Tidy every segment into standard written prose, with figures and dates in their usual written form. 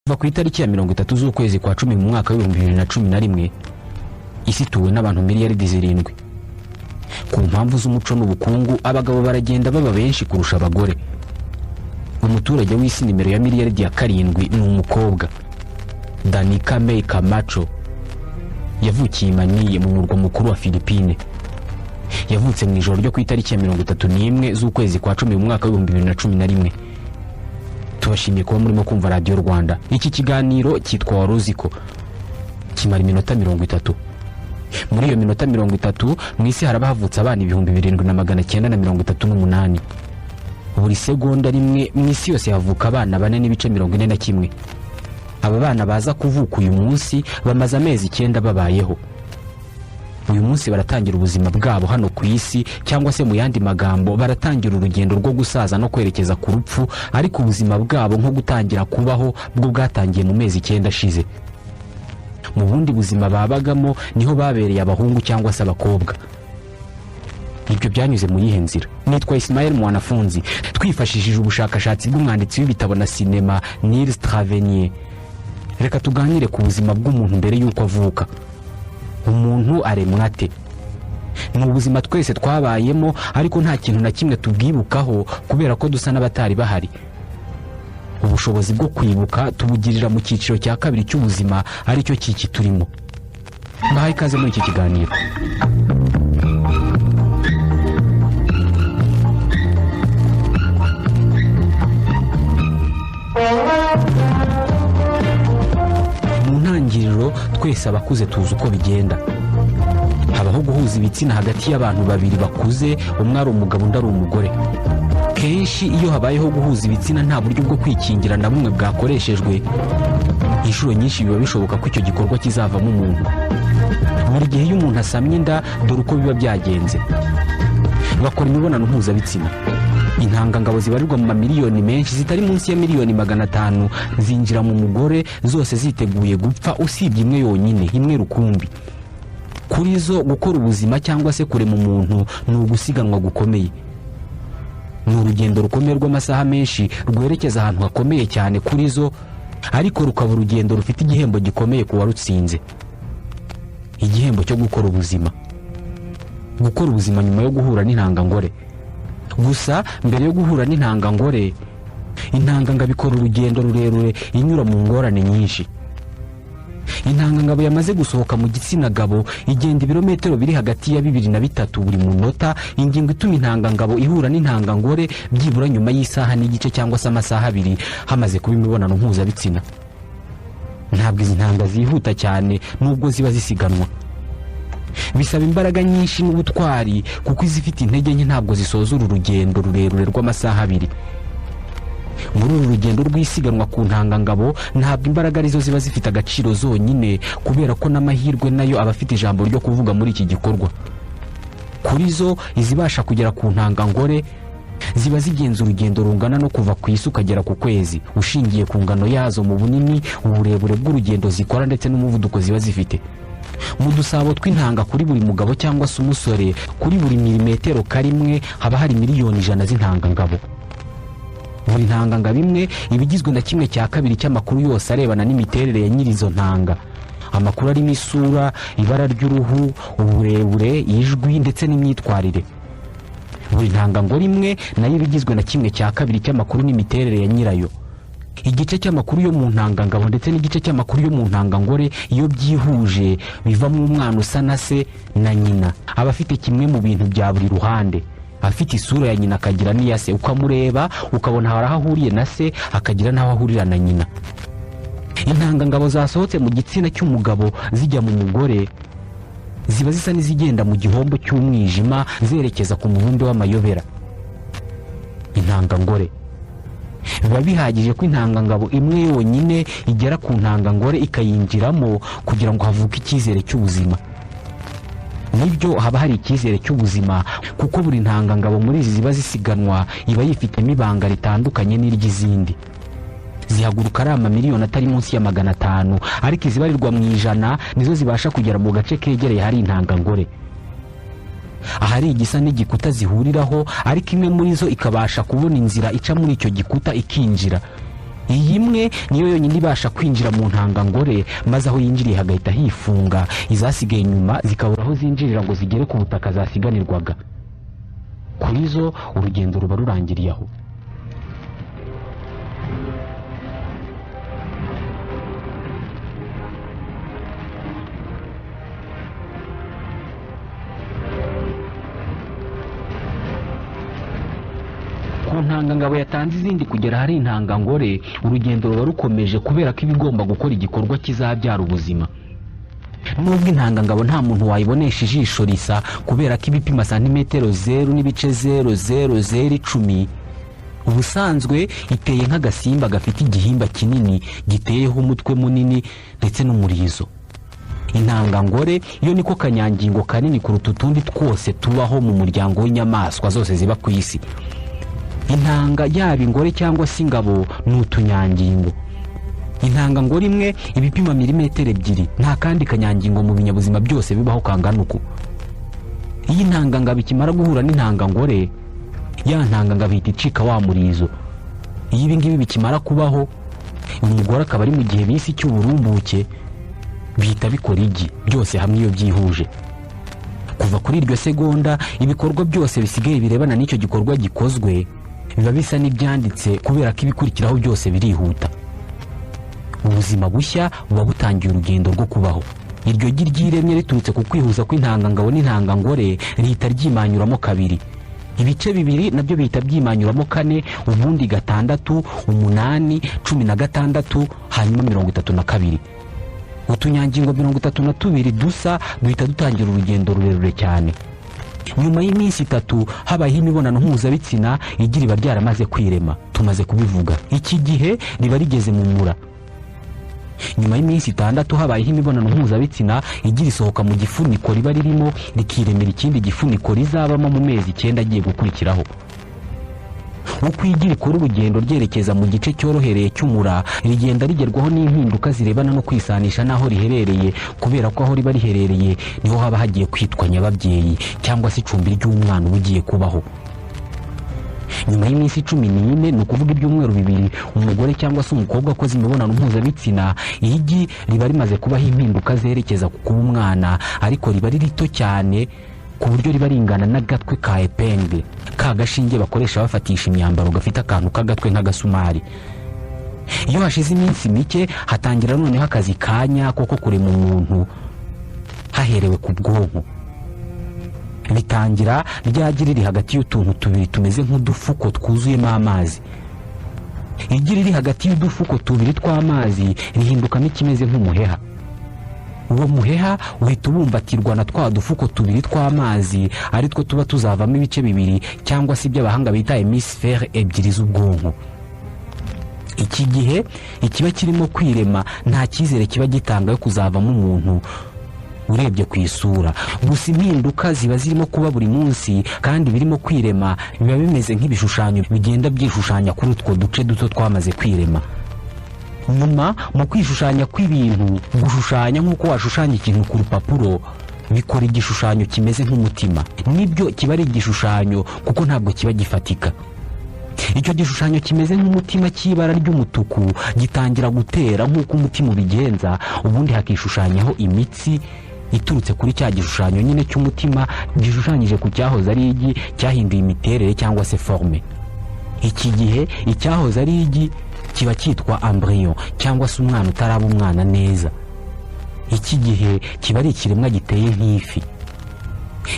Kuva ku itariki ya 30 z'ukwezi kwa 10 mu mwaka wa 2011, isi ituwe n'abantu miliyaridi 7. Ku mpamvu z'umuco n'ubukungu, abagabo baragenda baba benshi kurusha abagore. Umuturage w'isi nimero ya miliyaridi ya 7 ni umukobwa. Danica May Camacho yavukiye i Manille, mu murwa mukuru wa Philippine. Yavutse mu ijoro ryo ku itariki ya 31 z'ukwezi kwa 10 mu mwaka wa 2011. Tubashimiye kuba murimo kumva Radiyo Rwanda. Iki kiganiro cyitwa Wari Uziko, kimara iminota 30. Muri iyo minota 30, mu isi haraba havutse abana 7938. Buri segonda rimwe, mu isi yose havuka abana 4.41. Aba bana baza kuvuka uyu munsi bamaze amezi 9 babayeho. Uyu munsi baratangira ubuzima bwabo hano ku isi, cyangwa se mu yandi magambo, baratangira urugendo rwo gusaza no kwerekeza ku rupfu, ariko ubuzima bwabo nko gutangira kubaho bwo bwatangiye mu mezi 9 ashize. Mu bundi buzima babagamo niho babereye abahungu cyangwa se abakobwa. Ibyo byanyuze mu yihe nzira? Nitwa Ismael Mwanafunzi. Twifashishije ubushakashatsi bw'umwanditsi w'ibitabo na sinema Nils Travenier, reka tuganire ku buzima bw'umuntu mbere y'uko avuka. Umuntu aremwa ate? Ni ubuzima twese twabayemo, ariko nta kintu na kimwe tubwibukaho kubera ko dusa n'abatari bahari. Ubushobozi bwo kwibuka tubugirira mu cyiciro cya kabiri cy'ubuzima, aricyo cyiki turimo. Mbahaye ikaze muri iki kiganiro. Mu ntangiriro, twese abakuze tuzi uko bigenda. Habaho guhuza ibitsina hagati y'abantu babiri bakuze, umwe ari umugabo, undi ari umugore. Kenshi iyo habayeho guhuza ibitsina nta buryo bwo kwikingira na bumwe bwakoreshejwe, inshuro nyinshi biba bishoboka ko icyo gikorwa kizavamo umuntu. Buri gihe iyo umuntu asamye inda, dore uko biba byagenze: bakora imibonano mpuzabitsina, intangangabo zibarirwa mu mamiliyoni menshi zitari munsi ya miliyoni 500 zinjira mu mugore, zose ziteguye gupfa usibye imwe yonyine, imwe rukumbi. Kuri zo, gukora ubuzima cyangwa se kurema umuntu ni ugusiganwa gukomeye, ni urugendo rukomeye rw'amasaha menshi rwerekeza ahantu hakomeye cyane kuri zo, ariko rukaba urugendo rufite igihembo gikomeye ku warutsinze, igihembo cyo gukora ubuzima. Gukora ubuzima nyuma yo guhura n'intangangore. Gusa mbere yo guhura n'intangangore, intangangabo ikora urugendo rurerure inyura mu ngorane nyinshi. Intangangabo yamaze gusohoka mu gitsina gabo igenda ibirometero biri hagati ya 2 na 3 buri munota, ingingo ituma intangangabo ihura n'intangangore byibura nyuma y'isaha n'igice cyangwa se amasaha 2 hamaze kuba imibonano mpuzabitsina. Ntabwo izi ntanga zihuta cyane nubwo ziba zisiganwa. Bisaba imbaraga nyinshi n'ubutwari, kuko izifite intege nke ntabwo zisoza uru rugendo rurerure rw'amasaha 2. Muri uru rugendo rw'isiganwa ku ntangangabo, ntabwo imbaraga arizo ziba zifite agaciro zonyine, kubera ko n'amahirwe nayo aba afite ijambo ryo kuvuga muri iki gikorwa. Kuri zo, izibasha kugera ku ntangangore ziba zigenza urugendo rungana no kuva ku isi ukagera ku kwezi, ushingiye ku ngano yazo mu bunini, uburebure bw'urugendo zikora ndetse n'umuvuduko ziba zifite. Mu dusabo tw'intanga kuri buri mugabo cyangwa se umusore, kuri buri milimetero karimwe haba hari miliyoni 100 z'intangangabo. Buri ntangangabo imwe iba igizwe na 1/2 cy'amakuru yose arebana n'imiterere ya nyiri izo ntanga, amakuru arimo isura, ibara ry'uruhu, uburebure, ijwi ndetse n'imyitwarire. Buri ntangangore imwe nayo iba igizwe na 1/2 cy'amakuru n'imiterere ya nyirayo. Igice cy'amakuru yo mu ntangangabo ndetse n'igice cy'amakuru yo mu ntangangore, iyo byihuje bivamo umwana usa na se na nyina. Aba afite kimwe mu bintu bya buri ruhande, afite isura ya nyina akagira n'iya se, ukamureba ukabona hari aho ahuriye na se, akagira n'aho ahurira na nyina. Intangangabo zasohotse mu gitsina cy'umugabo zijya mu mugore ziba zisa n'izigenda mu gihombo cy'umwijima zerekeza ku mubumbe w'amayobera, intangangore. Biba bihagije ko intangangabo imwe yonyine igera ku ntangangore ikayinjiramo kugira ngo havuke icyizere cy'ubuzima. Nibyo, haba hari icyizere cy'ubuzima, kuko buri ntangangabo muri izi ziba zisiganwa iba yifitemo ibanga ritandukanye n'iry'izindi. Zihaguruka ari amamiliyoni atari munsi ya 500, ariko izibarirwa mu ijana nizo zibasha kugera mu gace kegereye hari intangangore, ahari igisa n'igikuta zihuriraho, ariko imwe muri zo ikabasha kubona inzira ica muri icyo gikuta ikinjira. Iyi imwe niyo yonyine ibasha kwinjira mu ntangangore, maze aho yinjiriye hagahita hifunga, izasigaye inyuma zikabura aho zinjirira ngo zigere ku butaka zasiganirwaga. Kuri zo urugendo ruba rurangiriye aho. Ku ntangangabo yatanze izindi kugera hari intangangore, urugendo ruba rukomeje kubera ko ibigomba gukora igikorwa kizabyara ubuzima. Nubwo intangangabo nta muntu wayibonesha ijisho risa kubera ko ibipima santimetero 0.00010, ubusanzwe iteye nk'agasimba gafite igihimba kinini giteyeho umutwe munini ndetse n'umurizo. Intangangore yo niko kanyangingo kanini kuruta utundi twose tubaho mu muryango w'inyamaswa zose ziba ku isi. Intanga yaba ingore cyangwa se ingabo ni utunyangingo. Intangangore imwe ibipima milimetero 2, nta kandi kanyangingo mu binyabuzima byose bibaho kangana uko. Iyi ntangangabo ikimara guhura n'intangangore, ya ntangangabo ihita icika wa murizo. Iyo ibi ngibi bikimara kubaho, umugore akaba ari mu gihe bisi cy'uburumbuke, bihita bikora igi byose hamwe iyo byihuje. Kuva kuri iryo segonda, ibikorwa byose bisigaye birebana n'icyo gikorwa gikozwe biba bisa n'ibyanditse kubera ko ibikurikiraho byose birihuta. Ubuzima bushya buba butangiye urugendo rwo kubaho. Iryo gi ryiremye riturutse ku kwihuza kw'intangangabo n'intangangore rihita ryimanyuramo kabiri. Ibice bibiri nabyo bihita byimanyuramo 4, ubundi 6, 8, 16, hanyuma 32. Utunyangingo 32 dusa duhita dutangira urugendo rurerure cyane. Nyuma y'iminsi 3 habayeho imibonano mpuzabitsina, igi riba ryaramaze kwirema, tumaze kubivuga. Iki gihe riba rigeze mu mura. Nyuma y'iminsi 6 habayeho imibonano mpuzabitsina, igi risohoka mu gifuniko riba ririmo rikiremera ikindi gifuniko rizabamo mu mezi 9 agiye gukurikiraho. Uko igi rikora urugendo ryerekeza mu gice cyorohereye cy'umura, rigenda rigerwaho n'impinduka zirebana no kwisanisha n'aho riherereye, kubera ko aho riba riherereye niho haba hagiye kwitwa nyababyeyi cyangwa se icumbi ry'umwana uba ugiye kubaho. Nyuma y'iminsi 14, ni ukuvuga ibyumweru 2, umugore cyangwa se umukobwa akoze imibonano mpuzabitsina, igi riba rimaze kubaho impinduka zerekeza ku kuba umwana, ariko riba ari rito cyane ku buryo riba ringana n'agatwe ka epingle, ka gashinge bakoresha bafatisha imyambaro gafite akantu k'agatwe nk'agasumari. Iyo hashize iminsi mike hatangira noneho akazi kanya koko kurema umuntu haherewe ku bwonko. Bitangira ryagira riri hagati y'utuntu tubiri tumeze nk'udufuko twuzuyemo amazi. Igi riri hagati y'udufuko tubiri tw'amazi rihindukamo ikimeze nk'umuheha. Uwo muheha uhita ubumbatirwa na twa dufuko tubiri tw'amazi, ari two tuba tuzavamo ibice bibiri cyangwa se iby'abahanga bita hémisphère 2 z'ubwonko. Iki gihe ikiba kirimo kwirema nta cyizere kiba gitanga yo kuzavamo umuntu urebye ku isura. Gusa impinduka ziba zirimo kuba buri munsi, kandi birimo kwirema biba bimeze nk'ibishushanyo bigenda byishushanya kuri utwo duce duto twamaze kwirema. Nyuma mu kwishushanya kw'ibintu, gushushanya nk'uko washushanya ikintu ku rupapuro, bikora igishushanyo kimeze nk'umutima. Nibyo kiba ari igishushanyo kuko ntabwo kiba gifatika. Icyo gishushanyo kimeze nk'umutima cy'ibara ry'umutuku gitangira gutera nk'uko umutima ubigenza, ubundi hakishushanyaho imitsi iturutse kuri cya gishushanyo nyine cy'umutima gishushanyije ku cyahoze ari igi cyahinduye imiterere cyangwa se forme. Iki gihe icyahoze ari igi kiba cyitwa embryon cyangwa se umwana utaraba umwana neza. Iki gihe kiba ari ikiremwa giteye nk'ifi.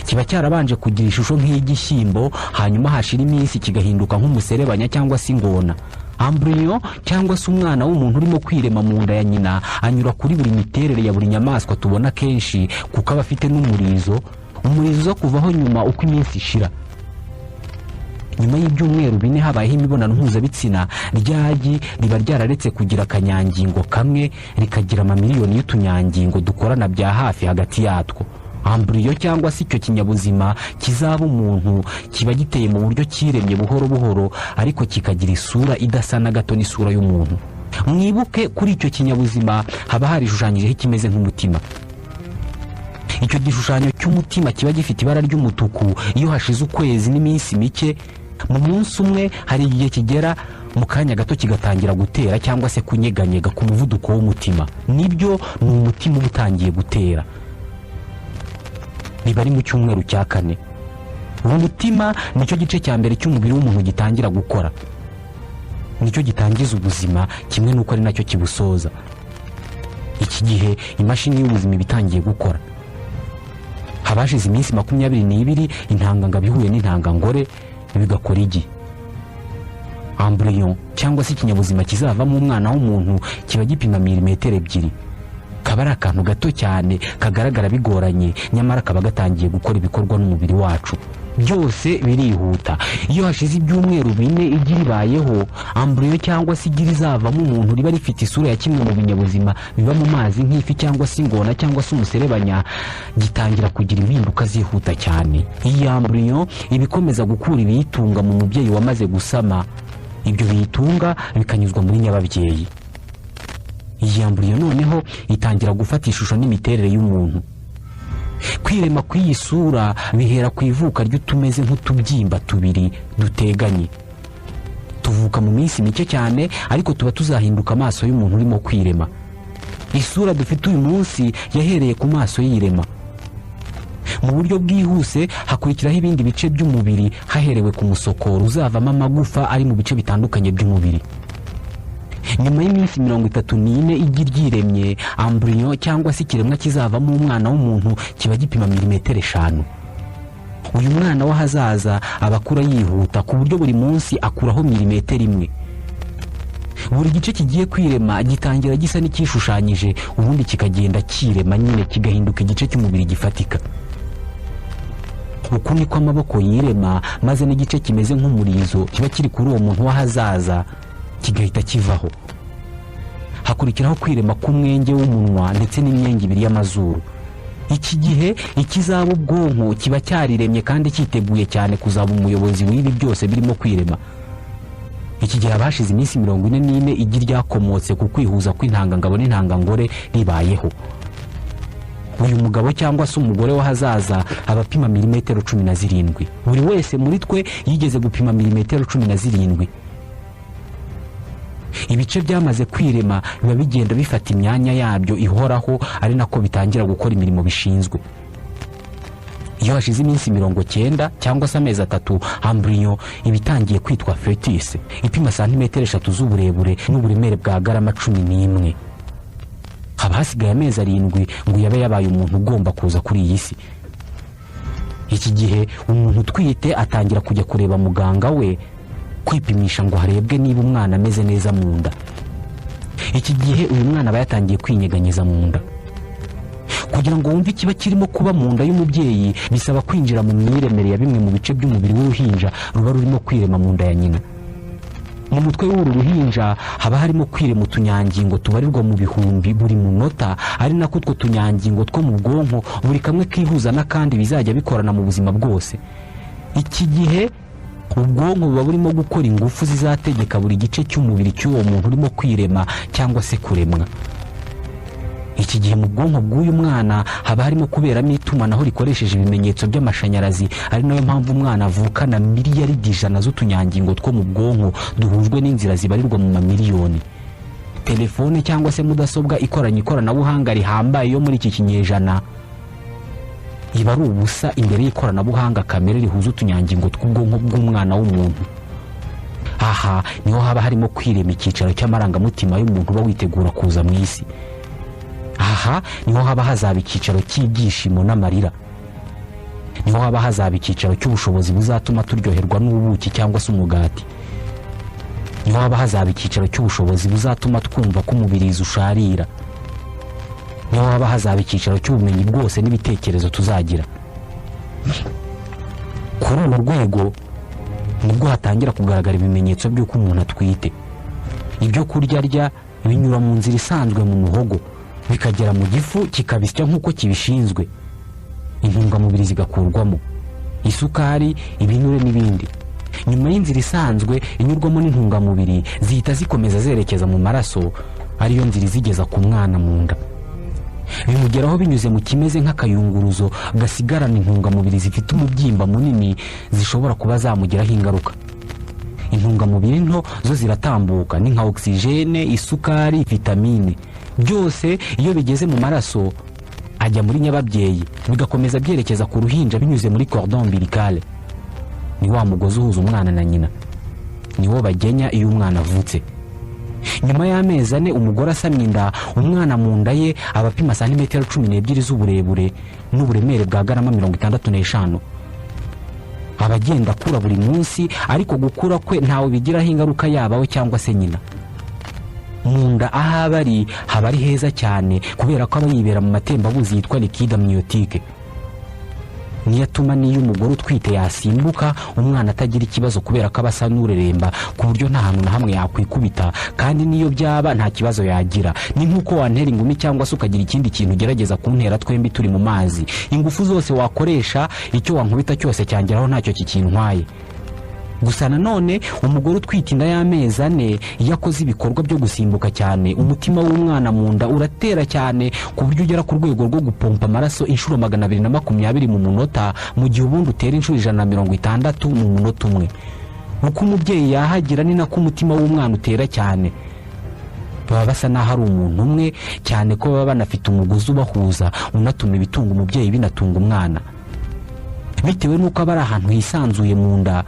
Kiba cyarabanje kugira ishusho nk'iyigishyimbo, hanyuma hashira iminsi kigahinduka nk'umuserebanya cyangwa se ingona. Embryon cyangwa se umwana w'umuntu urimo kwirema mu nda ya nyina anyura kuri buri miterere ya buri nyamaswa tubona kenshi, kuko aba afite n'umurizo, umurizo uza kuvaho nyuma uko iminsi ishira. Nyuma y'ibyumweru 4 habayeho imibonano mpuzabitsina, ryagi riba ryararetse kugira akanyangingo kamwe rikagira amamiliyoni y'utunyangingo dukorana bya hafi hagati yatwo. Embryon cyangwa se icyo kinyabuzima kizaba umuntu kiba giteye mu buryo kiremye buhoro buhoro, ariko kikagira isura idasa na gato n'isura y'umuntu. Mwibuke kuri icyo kinyabuzima haba harishushanyijeho ikimeze nk'umutima. Icyo gishushanyo cy'umutima kiba gifite ibara ry'umutuku. Iyo hashize ukwezi n'iminsi mike, mu munsi umwe hari igihe kigera Mu kanya gato kigatangira gutera cyangwa se kunyeganyega ku muvuduko w'umutima. Nibyo, ni umutima uba utangiye gutera. Biba ari mu cyumweru cya kane. Uwo mutima nicyo gice cya mbere cy'umubiri w'umuntu gitangira gukora, nicyo gitangiza ubuzima, kimwe n'uko ari nacyo kibusoza. Iki gihe imashini y'ubuzima iba itangiye gukora. Haba hashize iminsi 22 intangangabo ihuye n'intangangore bigakora igi. Embryon cyangwa se ikinyabuzima kizavamo umwana w'umuntu kiba gipima milimetero 2. Kaba ari akantu gato cyane kagaragara bigoranye, nyamara kaba gatangiye gukora ibikorwa n'umubiri wacu. Byose birihuta. Iyo hashize ibyumweru 4 igi ribayeho, embryon cyangwa se igi rizavamo umuntu riba rifite isura ya kimwe mu binyabuzima biba mu mazi, nk'ifi cyangwa se ingona cyangwa se umuserebanya, gitangira kugira impinduka zihuta cyane. Iyi embryon iba ikomeza gukura ibiyitunga mu mubyeyi wamaze gusama, ibyo biyitunga bikanyuzwa muri nyababyeyi. Iyi embryon noneho itangira gufata ishusho n'imiterere y'umuntu. Kwirema kw'iyi sura bihera ku ivuka ry'utumeze nk'utubyimba tubiri duteganye, tuvuka mu minsi mike cyane, ariko tuba tuzahinduka amaso y'umuntu urimo kwirema. Isura dufite uyu munsi yahereye ku maso y'irema. Mu buryo bwihuse hakurikiraho ibindi bice by'umubiri, haherewe ku musokoro uzavamo amagufa ari mu bice bitandukanye by'umubiri. Nyuma y'iminsi 34 igi ryiremye, embryon cyangwa se ikiremwa kizavamo umwana w'umuntu kiba gipima milimetero 5. Uyu mwana w'ahazaza aba akura yihuta, ku buryo buri munsi akuraho milimetero 1. Buri gice kigiye kwirema gitangira gisa n'icyishushanyije, ubundi kikagenda kirema nyine, kigahinduka igice cy'umubiri gifatika. Uku niko amaboko yirema, maze n'igice kimeze nk'umurizo kiba kiri kuri uwo muntu w'ahazaza kigahita kivaho. Hakurikiraho kwirema k'umwenge w'umunwa ndetse n'imyenge ibiri y'amazuru. Iki gihe ikizaba ubwonko kiba cyariremye kandi cyiteguye cyane kuzaba umuyobozi w'ibi byose birimo kwirema. Iki gihe haba hashize iminsi 44 igi ryakomotse ku kwihuza kw'intangangabo n'intangangore ribayeho. Uyu mugabo cyangwa se umugore w'ahazaza aba apima milimetero 17. Buri wese muri twe yigeze gupima milimetero 17. Ibice byamaze kwirema biba bigenda bifata imyanya yabyo ihoraho, ari nako bitangira gukora imirimo bishinzwe. Iyo hashize iminsi 90 cyangwa se amezi 3, embryon iba itangiye kwitwa fetus, ipima santimetero 3 z'uburebure n'uburemere bwa garama 11. Haba hasigaye amezi 7 ngo yabe yabaye umuntu ugomba kuza kuri iyi si. Iki gihe umuntu utwite atangira kujya kureba muganga we kwipimisha ngo harebwe niba umwana ameze neza mu nda. Iki gihe uyu mwana aba yatangiye kwinyeganyeza mu nda. Kugira ngo wumve ikiba kirimo kuba mu nda y'umubyeyi, bisaba kwinjira mu myiremere ya bimwe mu bice by'umubiri w'uruhinja ruba rurimo kwirema mu nda ya nyina. Mu mutwe w'uru ruhinja haba harimo kwirema utunyangingo tubarirwa mu bihumbi buri munota, ari nako utwo tunyangingo two mu bwonko buri kamwe kihuza n'akandi bizajya bikorana mu buzima bwose. Iki gihe ubwonko buba burimo gukora ingufu zizategeka buri gice cy'umubiri cy'uwo muntu urimo kwirema cyangwa se kuremwa. Iki gihe mu bwonko bw'uyu mwana haba harimo kuberamo itumanaho rikoresheje ibimenyetso by'amashanyarazi, ari nayo mpamvu umwana avukana miliyaridi 100 z'utunyangingo two mu bwonko duhujwe n'inzira zibarirwa mu mamiliyoni. Telefone cyangwa se mudasobwa ikoranye ikoranabuhanga rihambaye yo muri iki kinyejana iba ari ubusa imbere y'ikoranabuhanga kamere rihuza utunyangingo tw'ubwonko bw'umwana w'umuntu. Aha niho haba harimo kwirema icyicaro cy'amarangamutima y'umuntu uba witegura kuza mu isi. Aha niho haba hazaba icyicaro cy'ibyishimo n'amarira. Niho haba hazaba icyicaro cy'ubushobozi buzatuma turyoherwa n'ubuki cyangwa se umugati. Niho haba hazaba icyicaro cy'ubushobozi buzatuma twumva ko umubirizi usharira. Niho haba hazaba icyicaro cy'ubumenyi bwose n'ibitekerezo tuzagira. Kuri uru rwego nibwo hatangira kugaragara ibimenyetso by'uko umuntu atwite. Ibyo kurya arya binyura mu nzira isanzwe mu muhogo, bikagera mu gifu kikabisya nk'uko kibishinzwe, intungamubiri zigakurwamo, isukari, ibinure n'ibindi. Nyuma y'inzira isanzwe inyurwamo n'intungamubiri, zihita zikomeza zerekeza mu maraso, ariyo nzira izigeza ku mwana mu nda. Bimugeraho binyuze mu kimeze nk'akayunguruzo gasigarana intungamubiri zifite umubyimba munini zishobora kuba zamugiraho ingaruka. Intungamubiri nto zo ziratambuka, ni nka oxygène, isukari, vitamine, byose iyo bigeze mu maraso ajya muri nyababyeyi, bigakomeza byerekeza ku ruhinja binyuze muri cordon ombilical. Ni wa mugozi uhuza umwana na nyina, niwo bagenya iyo umwana avutse. Nyuma y'amezi 4 umugore asamye inda, umwana mu nda ye aba apima santimetero 12 z'uburebure n'uburemere bwa garama 65. Aba agenda akura buri munsi, ariko gukura kwe ntawe bigiraho ingaruka, yaba we cyangwa se nyina. Mu nda aho aba ari haba ari heza cyane, kubera ko aba yibera mu matembabuzi yitwa liquide amniotique. Niyo atuma n'iyo umugore utwite yasimbuka, umwana atagira ikibazo, kubera ko aba asa n'ureremba, ku buryo nta hantu na hamwe yakwikubita, kandi n'iyo byaba nta kibazo yagira. Ni nk'uko wantera ingumi cyangwa se ukagira ikindi kintu ugerageza kuntera, twembi turi mu mazi. Ingufu zose wakoresha, icyo wankubita cyose cyangeraho, ntacyo kikintwaye. Gusa nanone umugore utwite inda y'amezi 4, iyo akoze ibikorwa byo gusimbuka cyane, umutima w'umwana mu nda uratera cyane, ku buryo ugera ku rwego rwo gupompa amaraso inshuro 220 mu munota, mu gihe ubundi utera inshuro 160 mu munota umwe. Uko umubyeyi yahagira ni nako umutima w'umwana utera cyane. Baba basa n'aho ari umuntu umwe, cyane ko baba banafite umugozi ubahuza, unatuma ibitunga umubyeyi binatunga umwana. Bitewe n'uko aba ari ahantu hisanzuye mu nda,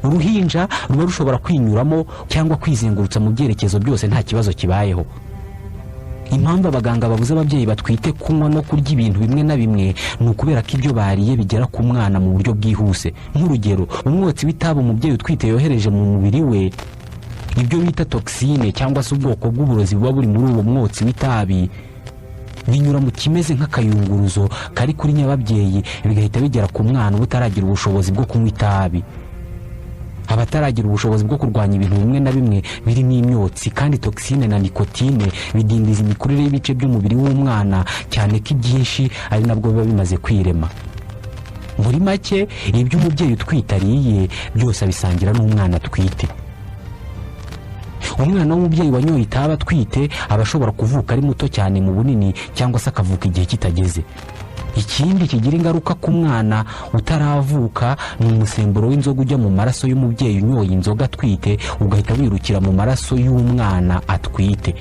uruhinja ruba rushobora kwinyuramo cyangwa kwizengurutsa mu byerekezo byose, nta kibazo kibayeho. Impamvu abaganga babuza ababyeyi batwite kunywa no kurya ibintu bimwe na bimwe ni ukubera ko ibyo bariye bigera ku mwana mu buryo bwihuse. Nk'urugero, umwotsi w'itabi umubyeyi utwite yohereje mu mubiri we, ibyo bita toxine cyangwa se ubwoko bw'uburozi buba buri muri uwo mwotsi w'itabi, binyura mu kimeze nk'akayunguruzo kari kuri nyababyeyi, bigahita bigera ku mwana uba utaragira ubushobozi bwo kunywa itabi, abataragira ubushobozi bwo kurwanya ibintu bimwe na bimwe birimo imyotsi. Kandi toxine na nicotine bidindiza imikurire y'ibice by'umubiri w'umwana, cyane ko ibyinshi ari nabwo biba bimaze kwirema. Muri make, ibyo umubyeyi utwite ariye byose abisangira n'umwana atwite. Umwana w'umubyeyi wanyoye itabi atwite aba ashobora kuvuka ari muto cyane mu bunini, cyangwa se akavuka igihe kitageze. Ikindi kigira ingaruka ku mwana utaravuka ni umusemburo w'inzoga ujya mu maraso y'umubyeyi unyoye inzoga atwite, ugahita wirukira mu maraso y'umwana atwite.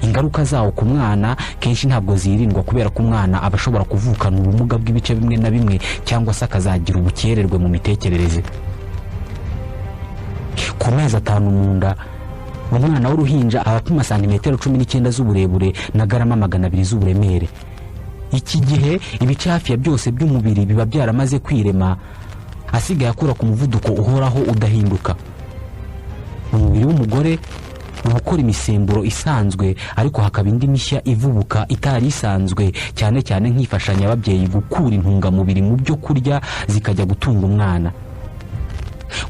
Ingaruka zawo ku mwana kenshi ntabwo zirindwa, kubera ko umwana aba ashobora kuvukana ubumuga bw'ibice bimwe na bimwe, cyangwa se akazagira ubukererwe mu mitekerereze. Ku mezi 5 mu nda, umwana w'uruhinja aba apima santimetero 19 z'uburebure na garama 200 z'uburemere. Iki gihe ibice hafi ya byose by'umubiri biba byaramaze kwirema, asigaye akura ku muvuduko uhoraho udahinduka. Umubiri w'umugore uba ukora imisemburo isanzwe, ariko hakaba indi mishya ivubuka itari isanzwe, cyane cyane nk'ifashanya ababyeyi gukura intungamubiri mu byo kurya zikajya gutunga umwana.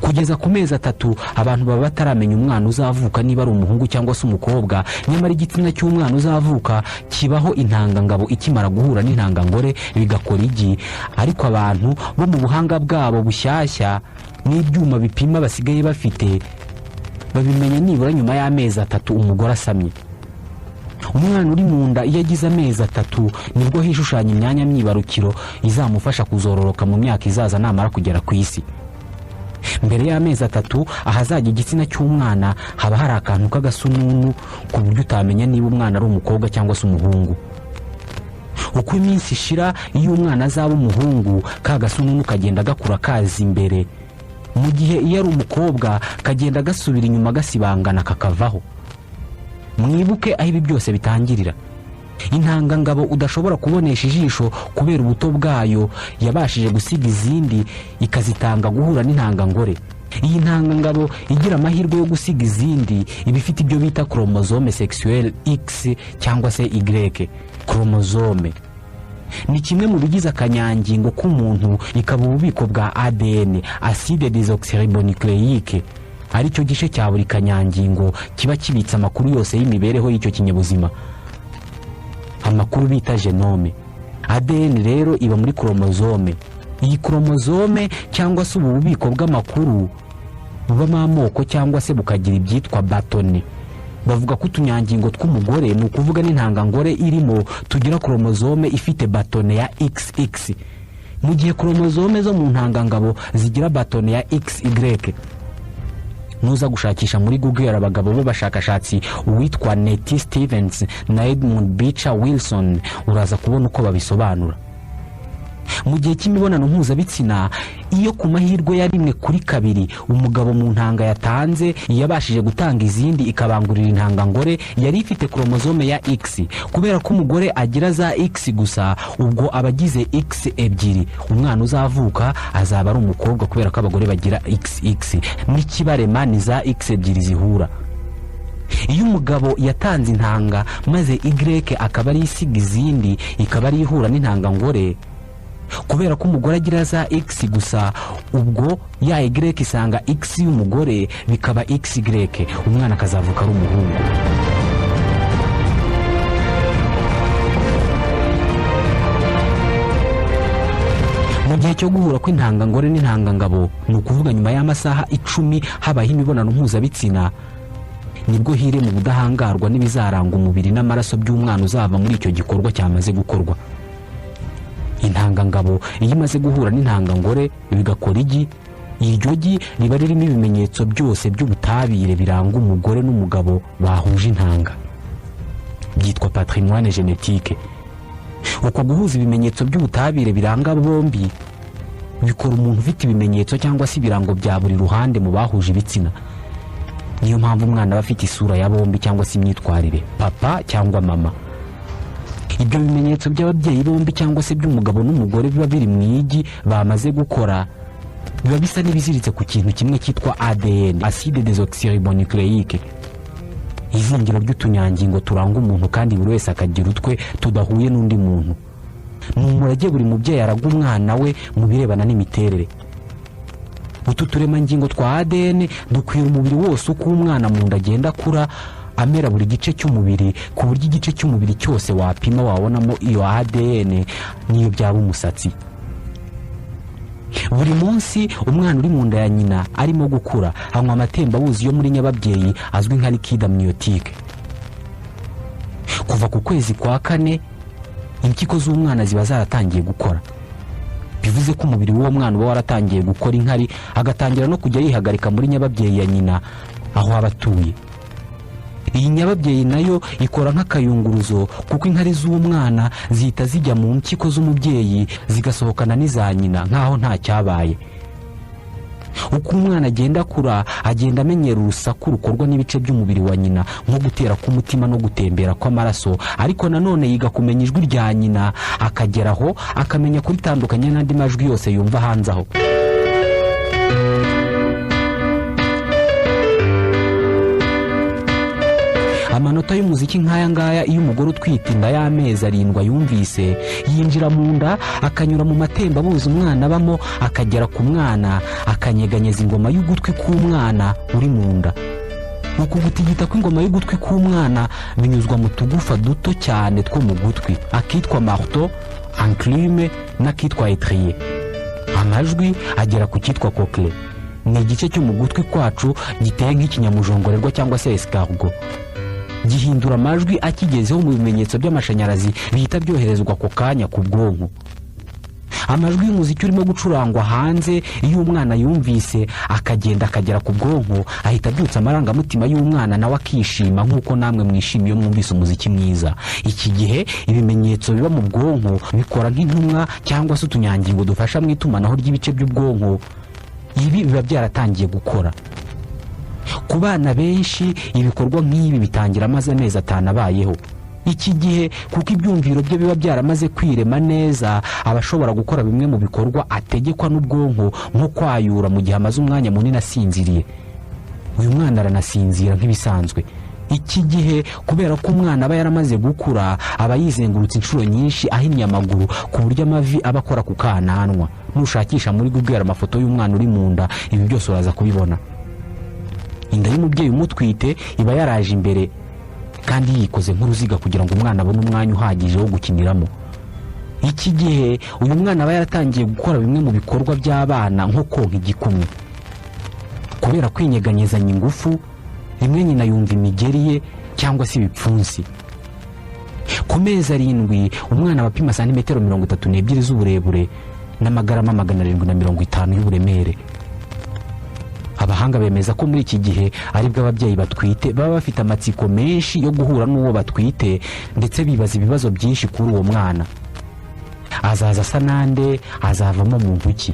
Kugeza ku mezi 3 abantu baba bataramenya umwana uzavuka niba ari umuhungu cyangwa se umukobwa. Nyamara igitsina cy'umwana uzavuka kibaho intangangabo ikimara guhura n'intangangore bigakora igi, ariko abantu bo mu buhanga bwabo bushyashya n'ibyuma bipima basigaye bafite babimenya nibura nyuma y'amezi 3 umugore asamye. Umwana uri mu nda iyo agize amezi 3 nibwo hishushanya imyanya myibarukiro izamufasha kuzororoka mu myaka izaza namara kugera ku isi. Mbere y'amezi 3 ahazajya igitsina cy'umwana haba hari akantu k'agasununu, ku buryo utamenya niba umwana ari umukobwa cyangwa se umuhungu. Uko iminsi ishira, iyo umwana azaba umuhungu ka gasununu kagenda gakura kaza imbere, mu gihe iyo ari umukobwa kagenda gasubira inyuma gasibangana kakavaho. Mwibuke aho ibi byose bitangirira. Intangangabo udashobora kubonesha ijisho kubera ubuto bwayo yabashije gusiga izindi ikazitanga guhura n'intangangore. Iyi ntangangabo igira amahirwe yo gusiga izindi iba ifite ibyo bita chromosome sexuelle X cyangwa se Y. Chromosome ni kimwe mu bigize akanyangingo k'umuntu, ikaba ububiko bwa ADN, acide désoxyribonucléique, aricyo gice cya buri kanyangingo kiba kibitse amakuru yose y'imibereho y'icyo kinyabuzima, amakuru bita genome. ADN rero iba muri chromosome. Iyi chromosome cyangwa se ubu bubiko bw'amakuru bubamo amoko cyangwa se bukagira ibyitwa bâtonnets. Bavuga ko utunyangingo tw'umugore, ni ukuvuga n'intangangore irimo, tugira chromosome ifite bâtonnet ya XX, mu gihe chromosome zo mu ntangangabo zigira bâtonnet ya XY. Nuza gushakisha muri Google abagabo b'abashakashatsi uwitwa Nettie Stevens na Edmund Beecher Wilson, uraza kubona uko babisobanura. Mu gihe cy'imibonano mpuzabitsina, iyo ku mahirwe ya rimwe kuri kabiri umugabo mu ntanga yatanze yabashije gutanga izindi ikabangurira intangangore yari ifite koromozome ya X, kubera ko umugore agira za X gusa, ubwo aba agize X ebyiri, umwana uzavuka azaba ari umukobwa kubera ko abagore bagira XX, n'ikibarema ni za X ebyiri zihura. Iyo umugabo yatanze intanga maze Y akaba ari isiga izindi ikaba ari ihura n'intangangore, kubera ko umugore agira za X gusa, ubwo ya Y isanga X y'umugore bikaba XY, umwana akazavuka ari umuhungu. Mu gihe cyo guhura kw'intangangore n'intangangabo, ni ukuvuga nyuma y'amasaha 10 habaho imibonano mpuzabitsina, nibwo hire mu budahangarwa n'ibizaranga umubiri n'amaraso by'umwana uzava muri icyo gikorwa cyamaze gukorwa. Intangangabo iyo imaze guhura n'intangangore bigakora igi, iryo gi riba ririmo ibimenyetso byose by'ubutabire biranga umugore n'umugabo bahuje intanga, byitwa patrimoine génétique. Uko guhuza ibimenyetso by'ubutabire biranga bombi bikora umuntu ufite ibimenyetso cyangwa se ibirango bya buri ruhande mu bahuje ibitsina. Niyo mpamvu umwana aba afite isura ya bombi cyangwa se imyitwarire, papa cyangwa mama. Ibyo bimenyetso by'ababyeyi bombi cyangwa se by'umugabo n'umugore biba biri mu igi bamaze gukora, biba bisa n'ibiziritse ku kintu kimwe cyitwa ADN, acide désoxyribonucléique, izingiro ry'utunyangingo turanga umuntu, kandi buri wese akagira utwe tudahuye n'undi muntu. Ni umurage buri mubyeyi araga umwana we mu birebana n'imiterere. Utu turemangingo twa ADN dukwira umubiri wose uko umwana mu nda agenda akura, amera buri gice cy'umubiri, ku buryo igice cy'umubiri cyose wapima wabonamo iyo ADN, niyo byaba umusatsi. Buri munsi umwana uri mu nda ya nyina arimo gukura anywa amatembabuzi yo muri nyababyeyi azwi nka liquide amniotique. Kuva ku kwezi kwa 4 impyiko z'umwana ziba zaratangiye gukora, bivuze ko umubiri w'uwo mwana uba waratangiye gukora inkari, agatangira no kujya yihagarika muri nyababyeyi ya nyina aho aba atuye. Iyi nyababyeyi nayo ikora nk'akayunguruzo, kuko inkari z'umwana zihita zijya mu mpyiko z'umubyeyi zigasohokana n'iza nyina nk'aho nta cyabaye. Uko umwana agenda akura agenda amenyera urusaku rukorwa n'ibice by'umubiri wa nyina, nko gutera k'umutima no gutembera kw'amaraso, ariko nanone yiga kumenya ijwi rya nyina, akageraho akamenya kuritandukanya n'andi majwi yose yumva hanze aho. Amanota y'umuziki nk'aya ngaya iyo umugore utwite inda y'amezi 7 ayumvise, yinjira mu nda akanyura mu matembabuzi umwana abamo, akagera ku mwana, akanyeganyeza ingoma y'ugutwi k'umwana uri mu nda. Uku gutigita kw'ingoma y'ugutwi k'umwana binyuzwa mu tugufa duto cyane two mu gutwi, akitwa marteau, enclume n'akitwa étrier. Amajwi agera ku cyitwa cochlée, ni igice cyo mu gutwi kwacu giteye nk'ikinyamujongorerwa cyangwa se escargot. Gihindura amajwi akigezeho mu bimenyetso by'amashanyarazi bihita byoherezwa ako kanya ku bwonko. Amajwi y'umuziki urimo gucurangwa hanze, iyo umwana yumvise akagenda akagera ku bwonko, ahita abyutsa amarangamutima y'umwana, nawe akishima nk'uko namwe mwishimiye iyo mwumvise umuziki mwiza. Iki gihe ibimenyetso biba mu bwonko bikora nk'intumwa cyangwa se utunyangingo dufasha mu itumanaho ry'ibice by'ubwonko. Ibi biba byaratangiye gukora. Ku bana benshi ibikorwa nk'ibi bitangira amaze amezi 5 abayeho. Iki gihe kuko ibyumviro bye biba byaramaze kwirema neza, aba ashobora gukora bimwe mu bikorwa ategekwa n'ubwonko, nko kwayura mu gihe amaze umwanya munini asinziriye. Uyu mwana aranasinzira nk'ibisanzwe. Iki gihe kubera ko umwana aba yaramaze gukura, aba yizengurutse inshuro nyinshi ahinnye amaguru, ku buryo amavi aba akora ku kananwa. Nushakisha muri Google amafoto y'umwana uri mu nda, ibi byose uraza kubibona. Inda y'umubyeyi umutwite iba yaraje imbere kandi yikoze nk'uruziga kugira ngo umwana abone umwanya uhagije wo gukiniramo. Iki gihe uyu mwana aba yaratangiye gukora bimwe mu bikorwa by'abana, nko konka igikumwe. Kubera kwinyeganyezanya ingufu, rimwe nyina yumva imigeri ye cyangwa se ibipfunsi. Ku mezi 7 umwana aba apima santimetero 32 z'uburebure n'amagarama 750 y'uburemere. Abahanga bemeza ko muri iki gihe aribwo ababyeyi batwite baba bafite amatsiko menshi yo guhura n'uwo batwite, ndetse bibaza ibibazo byinshi kuri uwo mwana. Azaza asa nande? Azavamo muntu ki?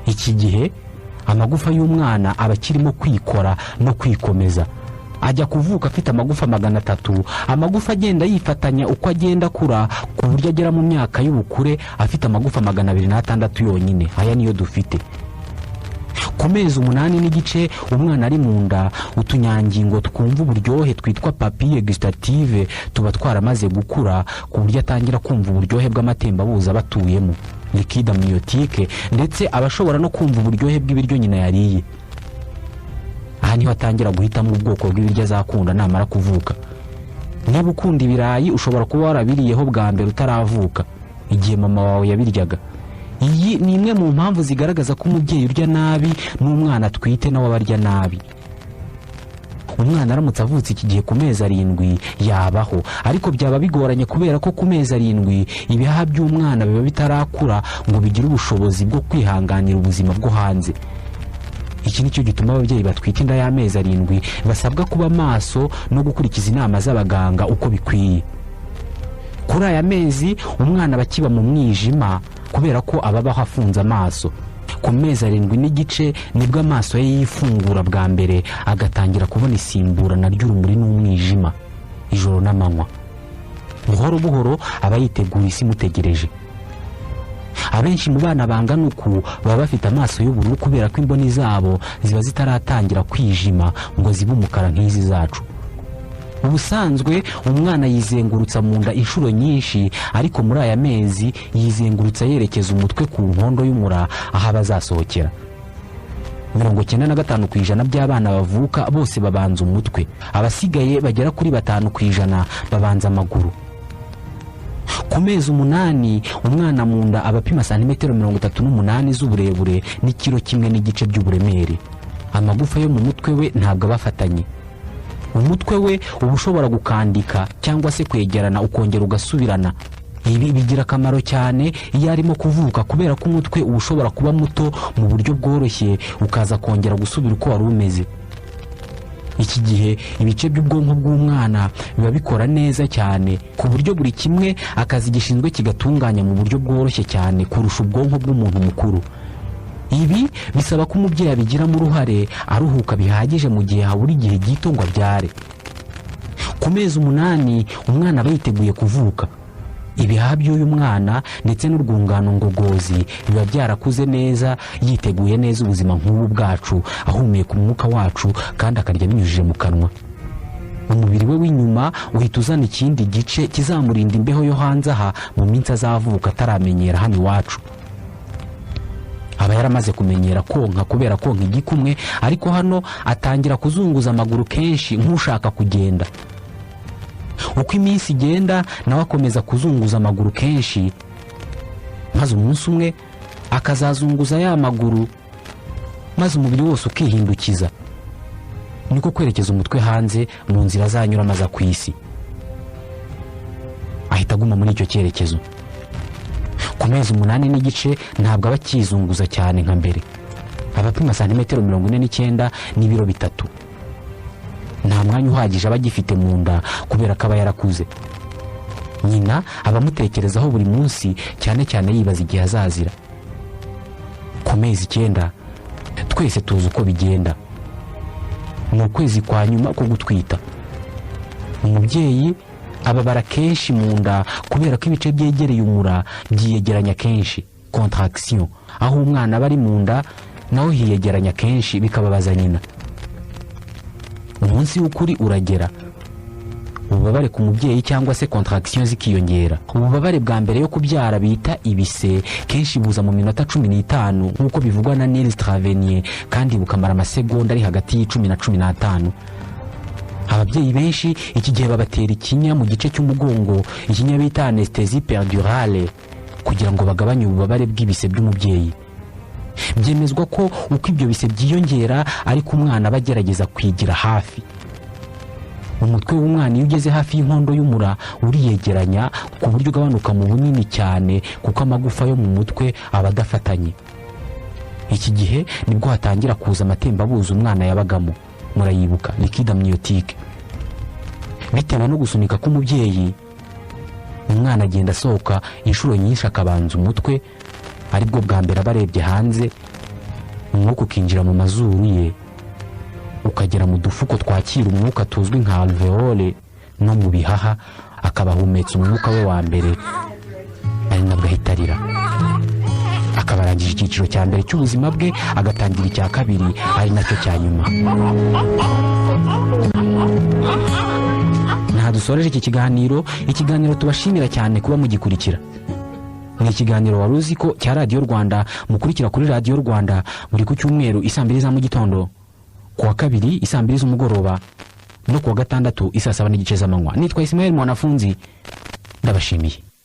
Iki gihe amagufa y'umwana aba akirimo kwikora no kwikomeza. Ajya kuvuka afite amagufa 300, amagufa agenda yifatanya uko agenda akura, ku buryo agera mu myaka y'ubukure afite amagufa 206 yonyine. Aya niyo dufite. Ku mezi 8.5 umwana ari mu nda, utunyangingo twumva uburyohe twitwa papille gustative tuba twaramaze gukura, ku buryo atangira kumva uburyohe bw'amatembabuzi aba atuyemo, liquide amniotique, ndetse aba ashobora no kumva uburyohe bw'ibiryo nyina yariye. Aha niho atangira guhitamo ubwoko bw'ibiryo azakunda namara kuvuka. Niba ukunda ibirayi, ushobora kuba warabiriyeho bwa mbere utaravuka, igihe mama wawe yabiryaga. Iyi ni imwe mu mpamvu zigaragaza ko umubyeyi urya nabi n'umwana atwite nawe aba arya nabi. Umwana aramutse avutse iki gihe ku mezi 7 yabaho, ariko byaba bigoranye kubera ko ku mezi 7 ibihaha by'umwana biba bitarakura ngo bigire ubushobozi bwo kwihanganira ubuzima bwo hanze. Iki nicyo gituma ababyeyi batwite inda y'amezi 7 basabwa kuba maso no gukurikiza inama z'abaganga uko bikwiye. Kuri aya mezi umwana aba akiba mu mwijima kubera ko ababaho afunze amaso. Ku mezi 7.5 nibwo amaso ye yifungura bwa mbere, agatangira kubona isimburana ry'urumuri n'umwijima ijoro n'amanywa. Buhoro buhoro aba yiteguye isi imutegereje. Abenshi mu bana bangana uku baba bafite amaso y'ubururu kubera ko imboni zabo ziba zitaratangira kwijima ngo zibe umukara nk'izi zacu. Ubusanzwe umwana yizengurutsa mu nda inshuro nyinshi, ariko muri aya mezi yizengurutsa yerekeza umutwe ku nkondo y'umura aho aba azasohokera. 95% by'abana bavuka bose babanza umutwe, abasigaye bagera kuri 5% babanza amaguru. Ku mezi 8 umwana mu nda aba apima santimetero 38 z'uburebure n'ikiro 1.5 by'uburemere. Amagufa yo mu mutwe we ntabwo aba afatanye. Umutwe we uba ushobora gukandika cyangwa se kwegerana ukongera ugasubirana. Ibi bigira akamaro cyane iyo arimo kuvuka, kubera ko umutwe uba ushobora kuba muto mu buryo bworoshye ukaza kongera gusubira uko wari umeze. Iki gihe ibice by'ubwonko bw'umwana biba bikora neza cyane, ku buryo buri kimwe akazi gishinzwe kigatunganya mu buryo bworoshye cyane kurusha ubwonko bw'umuntu mukuru. Ibi bisaba ko umubyeyi abigiramo uruhare, aruhuka bihagije mu gihe habura igihe gito ngo abyare. Ku mezi 8 umwana aba yiteguye kuvuka. Ibihaha by'uyu mwana ndetse n'urwungano ngogozi biba byarakuze neza, yiteguye neza ubuzima nk'ubu bwacu, ahumeka umwuka wacu kandi akarya binyujije mu kanwa. Umubiri we w'inyuma uhita uzana ikindi gice kizamurinda imbeho yo hanze aha mu minsi azavuka ataramenyera hano iwacu. Aba yaramaze kumenyera konka kubera konka igikumwe, ariko hano atangira kuzunguza amaguru kenshi nk'ushaka kugenda. Uko iminsi igenda nawe akomeza kuzunguza amaguru kenshi, maze umunsi umwe akazazunguza ya maguru, maze umubiri wose ukihindukiza, niko kwerekeza umutwe hanze mu nzira azanyura amaze ku isi. Ahita aguma muri icyo cyerekezo. Ku mezi 8.5 ntabwo aba akizunguza cyane nka mbere. Aba apima santimetero 49 n'ibiro 3. Nta mwanya uhagije aba agifite mu nda kubera ko aba yarakuze. Nyina aba amutekerezaho buri munsi, cyane cyane yibaza igihe azazira. Ku mezi 9 twese tuzi uko bigenda. Ni ukwezi kwa nyuma ko gutwita. Umubyeyi ababara kenshi mu nda kubera ko ibice byegereye umura byiyegeranya kenshi, contraction. Aho umwana aba ari mu nda naho hiyegeranya kenshi bikababaza nyina. Umunsi w'ukuri uragera, ububabare ku mubyeyi cyangwa se contraction zikiyongera. Ububabare bwa mbere yo kubyara bita ibise kenshi buza mu minota 15 nk'uko bivugwa na Nils Travenier, kandi bukamara amasegonda ari hagati y'10 na 15. Ababyeyi benshi iki gihe babatera ikinya mu gice cy'umugongo, ikinya bita anesthésie péridurale, kugira ngo bagabanye ububabare bw'ibise by'umubyeyi. Byemezwa ko uko ibyo bise byiyongera ariko umwana aba agerageza kwigira hafi. Umutwe w'umwana iyo ugeze hafi y'inkondo y'umura uriyegeranya ku buryo ugabanuka mu bunini cyane, kuko amagufa yo mu mutwe aba adafatanye. Iki gihe nibwo hatangira kuza amatembabuzi umwana yabagamo, murayibuka, liquide amniotique. Bitewe no gusunika k'umubyeyi, umwana agenda asohoka inshuro nyinshi, akabanza umutwe, aribwo bwa mbere aba arebye hanze. Umwuka ukinjira mu mazuru ye, ukagera mu dufuko twakira umwuka tuzwi nka alvéoles no mu bihaha, akaba ahumetse umwuka we wa mbere, ari nabwo ahita arira, akaba arangije icyiciro cya mbere cy'ubuzima bwe, agatangira icya kabiri, ari nacyo cya nyuma. Nta dusoreje iki kiganiro, ikiganiro tubashimira cyane kuba mugikurikira. Ni ikiganiro "Wari uzi ko" cya Radiyo Rwanda, mukurikira kuri Radiyo Rwanda buri ku cyumweru isaa 2 za mu gitondo, ku wa kabiri isaa 2 z'umugoroba, no ku wa gatandatu isaa 7:30 z'amanywa. Nitwa Ismael Mwanafunzi, ndabashimiye.